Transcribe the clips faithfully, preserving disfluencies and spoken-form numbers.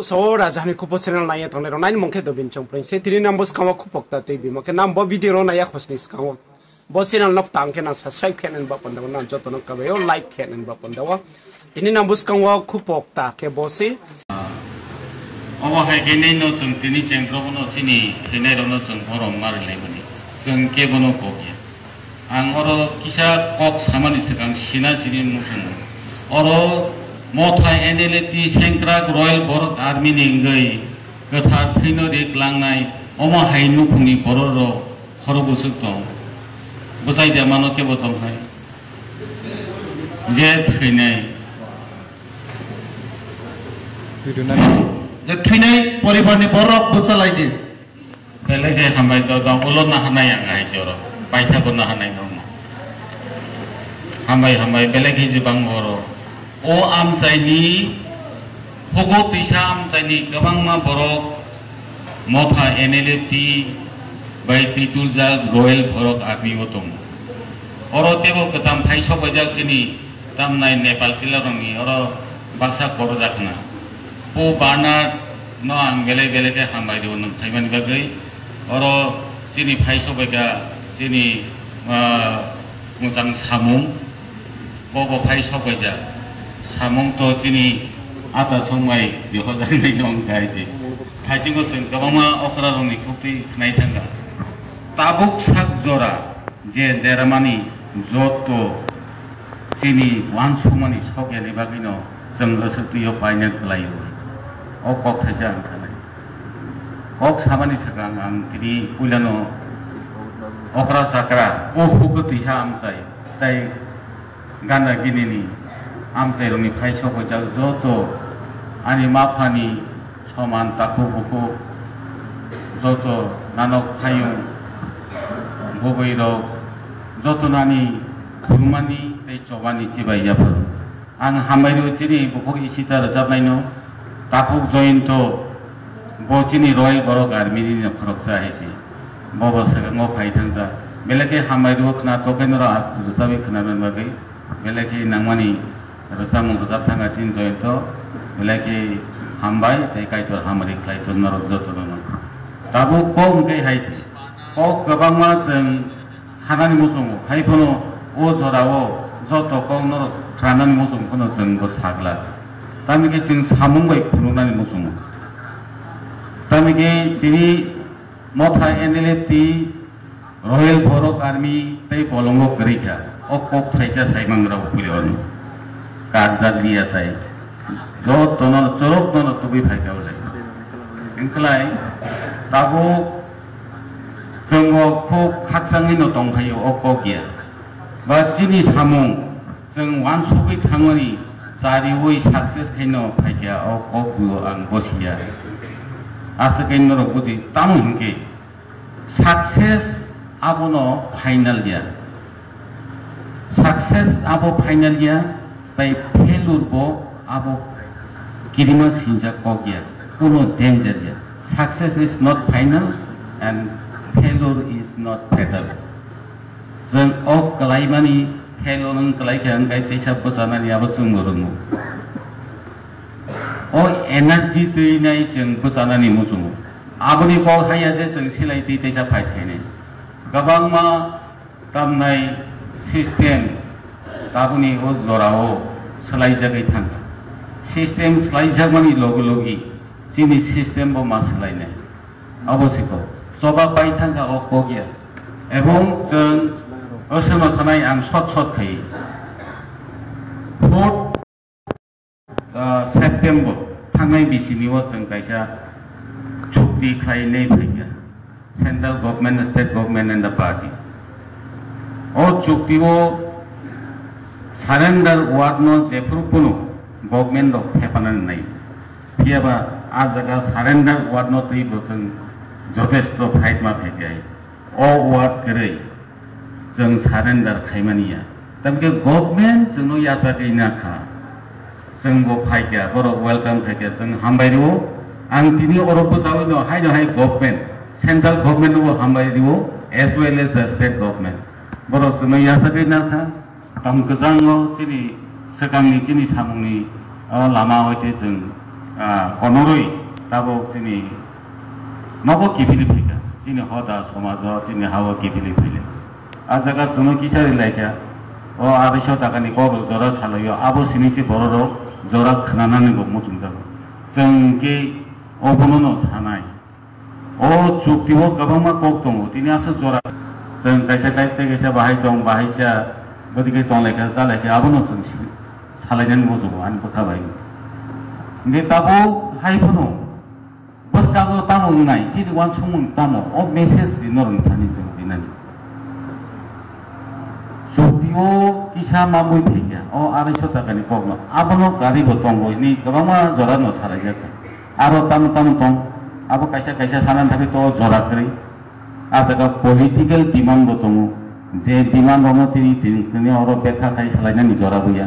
So, Rajahani Khupo channel naiya tongnai rok naini mung khe Dobin Chongpreng se tini nang bo swkango khupok ta tei bima khe nang bo video no naiya khosni swkango bo channel no tang khe nang subscribe khe nang ba panda nang joto no kabai o like khe nang ba panda o tini nang bo swkango khupok ta khe bo se. Obo hai khe nai no chwng tini cheng rok no chini khe nai rok no chwng borom ma rilai mani chwng kebo no kok ya. Ang oro kisa kok samani swkang sina sini muchungo. Oro Motha N L A T Sengkrak Royal Borok Army ni wngwi kwthar thwino rik langnai omo hai nukhungni borok rok khoro bwswk tong. Bwchai de mano kebo tong hai. Je thwinai. Je thwinai poribarni borok bwchalai di. Belai khe hambai do, do, ulo naharnai ang hai joro. Paithago naharnai no. Hambai, hambai, belai khe jibang oro. O amchaini, hugo tisa amchaini kwbangma borok Motha N L A T bai twi tuljak Royal Borok Army o tongo. Oro tebo kwcham phai sokbaijak chini tamnai Nepal tilarokni oro baksa korojak na. Po Bernard no ang belai belai khe hambai rwo nwng phaimani bagwi. Oro chini phai sokbaikha chini, ah, mwchang samung. Bobo phai sokbaijak. Samung to chini ata songbai bihojaknai no wngkha hai se. Thaisingo chwng kwbangma okra rokni khuktwi khnai thangkha. Tabuk sak jora je deramani joto chini uansukmani sok yani bagwino chwng aswk twi o paina kwlaio. O kok thaisa ang sanai. Kok samani swkang ang tini puilano okra chakra o hukgo twisa amchai tei ganda ginini amchairokni phai sokbaijak joto ani maphani soman takhuk bukhuk joto nanok phayung bwbwirok joto nani khulumani tei chobani chibai yapharo. Ang hambai rw chini bukhuk Isita rwchapnaino takhuk Joyonto bo chini Royal Borok Army ni khoroksa hai se. Bobo swkango phai thangjak. Belai khe hambai rw khna tokhai norok rwchapwi khna bagwi. Belai khe nangmani rwchapmung rwchap thangkha chini Joyonto, belai khe hambai tei Kaitor hamari khlai thung norok jotono no. Tabuk kok hwnkhe hai se, kok kwbangma chwng sanani muchungo, hai phano o jorao joto kok norok khranani muchung phano chwng bo sagla. Tamni khe chwng samung bai phunuknani muchungo. Tamni khe tini Motha N L A T Royal Borok Army tei bolongo kwrwi kha. O kok thaisa saimang rok puri ono. Karjak liya tai. Jotono chorok nono tubui phai kha ulai. Engklai tabuk chwng o kok khakchangwi no tong phaio o kok ya. Ba chini samung chwng uansugwi thangmani chariui success khaino phaikha o kok buo ang bosia. Aswk khe norok buji tamo hinkhe success abono final ya. Success abo final ya, tai failure bo abo kirima sinjak kok ya, kuno danger ya. Success is not final and failure is not fatal. Chwng o kwlaimani failure wng kwlai kha wngkha teisa bwchanani abo chwngbo rwngo. O energy twi nai chwng bwchanani muchungo. Aboni kok haya je chwng silai twi teisa fight khainai. Kwbangma tamnai system taboni o jorao swlaijagwi thangkha. System swlaijakmani logi logi chini system bo ma swlainai. Abo se kok. Choba pai thangkha o kok ya. Ebong chwng o sono sanai ang sot sot khai. Fourth, ah, September thangnai bisini o chwng kaisa chukti khlai nei phaikha. Central government, state government and the party. O chukti o surrender word no jephuru kunu government rok thepanani nai. Phiyaba a jaga surrender word no twi bo chwng jotesto fight ma phaikha. O word kwrwi chwng surrender khaimani ya. Tamkhe government chwngno yachagwi na kha. Chwng bo phaikha, borok welcome khaikha, chwng hambai rwo. Ang tini oro bwchawi no haino hai government, central government no bo hambai rwo, as well as the state government. Borok chwngno yachagwi na kha. Tamo kwchango chini swkangni chini samungni, o, lama hoite chwng Ah, konoroi tabuk chini nogo kiphilwi phaikha, chini hoda somajo chini hao kiphilwi phaile. A jaga chwngno kisa ri laikha, o arisho takani kok jora salaio, abo sini se bororok jora khnanani bo muchungjago. Chwng khe obono no sanai. O chukti o kwbangma kok tongo, tini aswk jora. Chwng kaisa kaisa kaisa bahai tong, bahai cha, bwtwi khe tong laikha, cha laikha, abono chwng si-, salainani muchungo ani bwkha bai. Hwnkhe tabuk hai phano bwskango tamo wngnai, chini uansukmung tamo, o message si norokni thani chwng rinani. Chukti o kisa mamui phaikha, o arisho takani kokno. Abono gari bo tongo, ini kwbangma jora no salaijak kha. Aro tamo tamo tong, abo kaisa kaisa sana thangwi to jora kwrwi. A jaga political demand bo tongo, je demand rokno tini, tini, tini oro bekha khai salainani jora buya.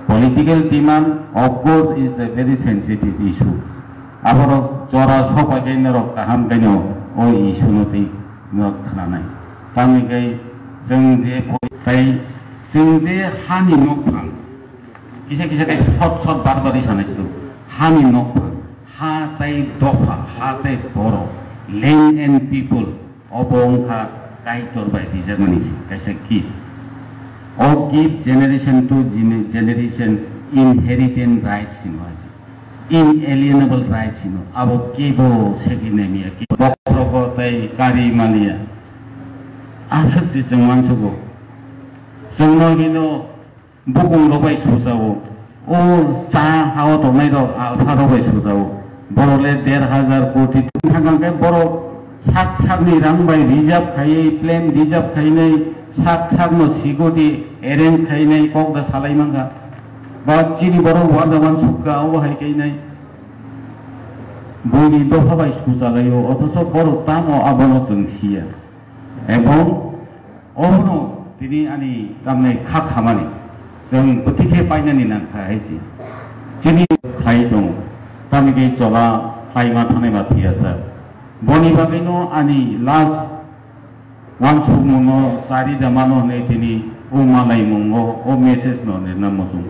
Political demand, of course, is a very sensitive issue. Aborok jora sopai khe norok kaham khe no o issue no twi no khnanai. Tamni khe chwng je pori-, tai chwng je hani nokphang, kisa kisa khe sot sot bar bar sanai sido. Hani nokphang, ha tai dopha, ha tai borok, land and people, obo wngkha Kaitor bai rijakmani se kaisa gift. O gift generation to gene-, generation inheritance rights hino aji. Inalienable rights hino, abo kebo segwi naimaya, kebo bokhorogo tei kari maliya. Aswk se chwng uansugo. Chwngno hino bukung rok bai sujao. O cha hao tongnai rok alpha rok bai sujao. Borok le der hajar koti thang khe borok sak sakni rang bai reserve khaiwi, plane reserve khainai, sak sakno security arrange khainai kok da salai mankha. Ba chini borok uanjak uansukha, obo hai khe nai. Buini dopha bai suchalaio, othocho borok tamo abono chwng siya. Ebong obono tini ani tamni kha khamani chwng bwtwi khe painani nangkha hai se. Chini khlai tongo, tamni khe chola khlaima thanai ma thwiya sa. Boni bagwino ani last uansukmungno chari da mano hwnwi tini o malaimungo o message no nirna muchungo.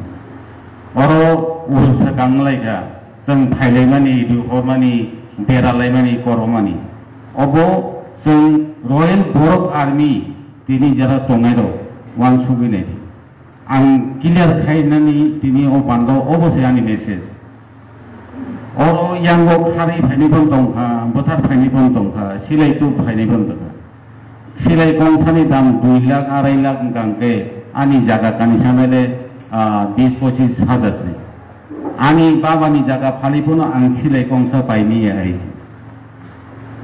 Oro ur swkang wnglaikha, chwng phailaimani, rihormani, deralaimani, koromani. Obo chwng Royal Borok Army tini jara tongnairok uansugwi naidi. Ang clear khainani tini o bando, obo se ani message. Oro yango kharwi phainai phano tongkha, bwthar phainai phano tongkha, silai tup phainai phano tongkha. Silai kongsani dam dui lakh, arai lakh wngkha hwnkhe ani jaga kani sanai le, ah, bis pochis hajar se. Ani babani jaga phali phano ang silai kongsa paimaya hai se.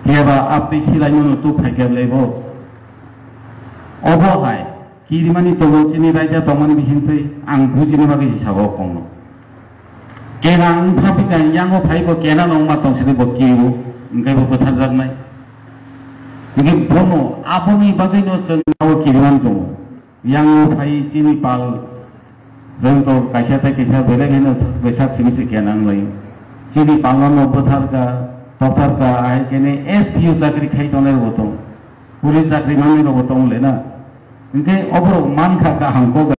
Phiyaba abtwi silai mano tup phaikha le bo. Obo hai. Kirimani tongo chini raida tongmani bisingtwi ang bujina bagwi si sao kongno. Kena wngkha bikha yango phaibo kena no wngma tong sini bo kirio, hwnkhe bo bwtharjaknai. Hwnkhe bono aboni bagwino chwng abo kirimani tongo. Yango phai chini pal, chwng to kaisa tei kaisa belai kheno bwsak simi se kena wnglaio. Chini palno no bwtharkha, toktarkha, ahai kene S P O chakri khai tongnai bo tong. Police chakri manwi rokbo tong le na. Hwnkhe oborok mankha kaham kok.